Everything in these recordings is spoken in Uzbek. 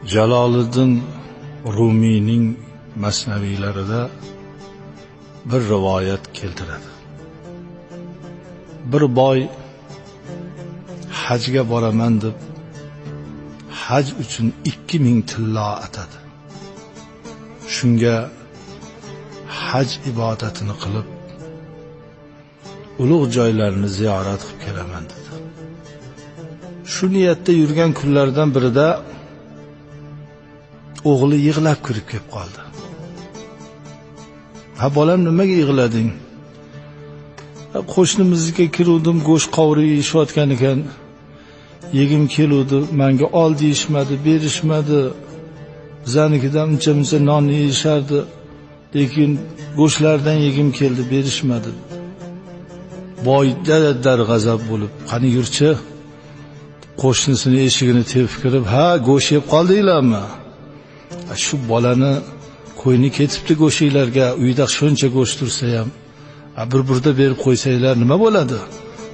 Jaloliddin Rumiyning masnaviylarida bir rivoyat keltiradi. Bir boy hajga boraman deb haj uchun 2000 tillo atadi. Shunga haj ibodatini qilib ulug' joylarni ziyorat qilib kelaman dedi. Shu niyatda yurgan kunlardan birida o'g'li yig'lab kirib kelib qoldi. Ha bolam, nimaga yig'lading? Qo'shnimizga kiruvdim, go'sht qovurib yeyishayotgan ekan. Yegim keluvdi, menga ol deyishmadi, berishmadi. Bizanikidan uncha-muncha non yeyishardi, lekin go'shtlardan yegim keldi, berishmadi. Boy darg'azab bo'lib, qani yurchi, qo'shnisini eshigini tepib kirib, ha go'sht yeb qoldinglarmi? Shu bolani qo'yni ketibdi go'shinglarga, uyda shuncha go'sht tursa ham, bir burda berib qo'ysanglar nima bo'ladi?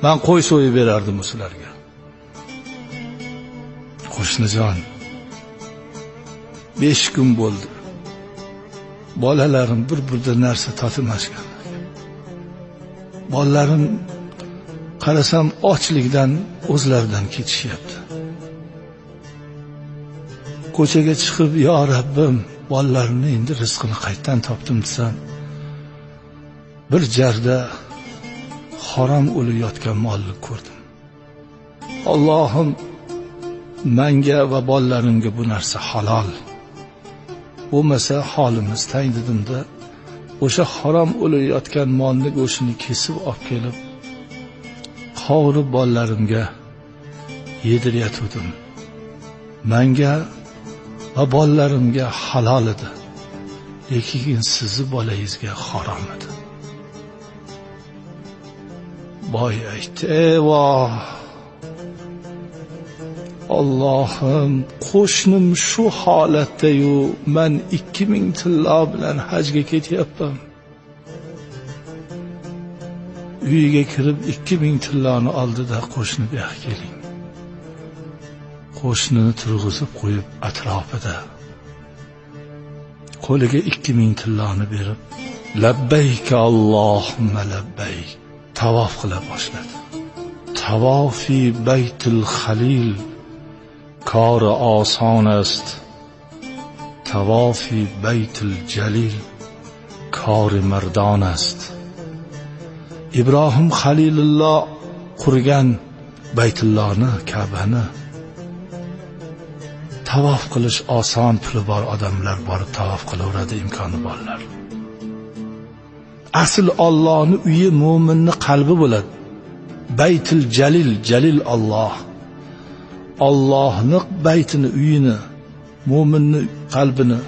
Men qo'y so'yib berardim sizlarga. Qo'shnijon, 5 kun bo'ldi. Bolalarim bir burda narsa totmashgan. Bolalarim qarasam ochlikdan o'zlaridan ketishyapti. Ko'chaga chiqib, yo Rabbim, bolalarimni endi rizqini qayerdan topdim desam, bir jarda harom o'lib yotgan molni ko'rdim. Allohim, menga va bolalarimga bu narsa halol. Bo'lmasa holimiz tang dedimda, o'sha harom o'lib yotgan molni go'shtini kesib olib kelib, qovurib bolalarimga yediryatdim. Menga va bolalarimga halol edi, lekin sizni bolangizga harom edi. Boy aytdi: "Eyvoh, Allohim, qo'shnim shu holatda-yu, men 2000 tillo bilan hajga ketyapman." Uyiga kirib 2000 tilloni oldida, qo'shni bu yoqqa keling. Qo'shnini turg'izib qo'yib atrofida qo'liga 2000 tilloni berib, labbayk Allohumma labbayk tavof qila boshladi. Tavofi baytul Xalil kori oson est, tavofi baytul Jalil kori mardon est. Ibrohim Xalilulloh qurgan Baytullohni, Ka'bani tavof qilish oson, puli bor odamlar borib tavof qilaveradi, imkoni borlar. Asl Allohning uyi mo'minning qalbi bo'ladi. Baytul Jalil, Jalil Alloh. Allohning baytini, uyini, mo'minning qalbini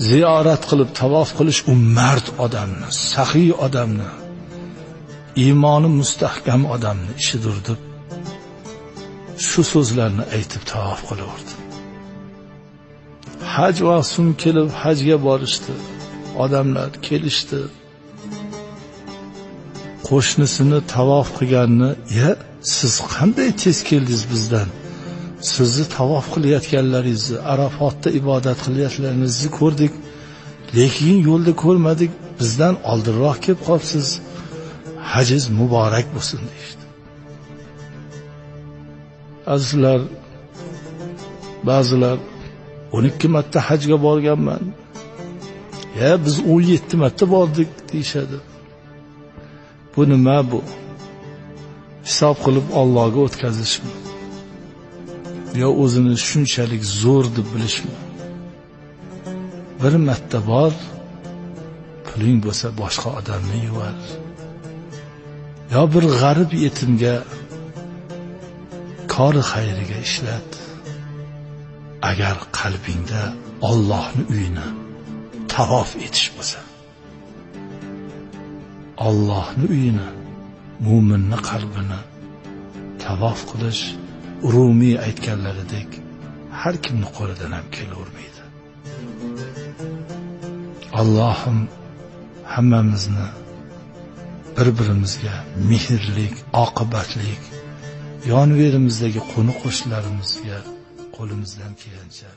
ziyorat qilib tavof qilish u mard odamni, saxiy odamni, iymoni mustahkam odamni ishidir deb shu so'zlarni aytib tavof qilaverdi. Haj mavsumi kelib hajga borishdi. Odamlar kelishdi. Qo'shnisini tavof qilganini, "Ya, siz qanday tez keldingiz bizdan? Sizni tavof qilayotganlaringizni, Arafotda ibodat qilayotganlaringizni ko'rdik, lekin yo'lda ko'rmadik, bizdan oldinroq kelib qolibsiz. Hajingiz muborak bo'lsin" deyishdi. Azizlar, ba'zilar 12 marta hajga borganman, ya biz 17 marta bordik deyishadi. Bu nima bu? Hisob qilib Allohga o'tkazishmi? Yo o'zini shunchalik zo'r deb bilishmi? Bir marta bor, puling bo'lsa boshqa odamni yuvar. Yo bir g'arib yetimga kori xayriga ishlat. Agar qalbingda Allohning uyini tavof etish bo'lsa, Allohning uyini, mo'minning qalbini tavof qilish Rumiy aytganlaridek har kimning qo'lidan ham kelavermaydi. Allohim hammamizni bir-birimizga mehrlik, oqibatlik, yon-verimizdagi qo'ni qo'shnilarimizga qo'limizdan kelgancha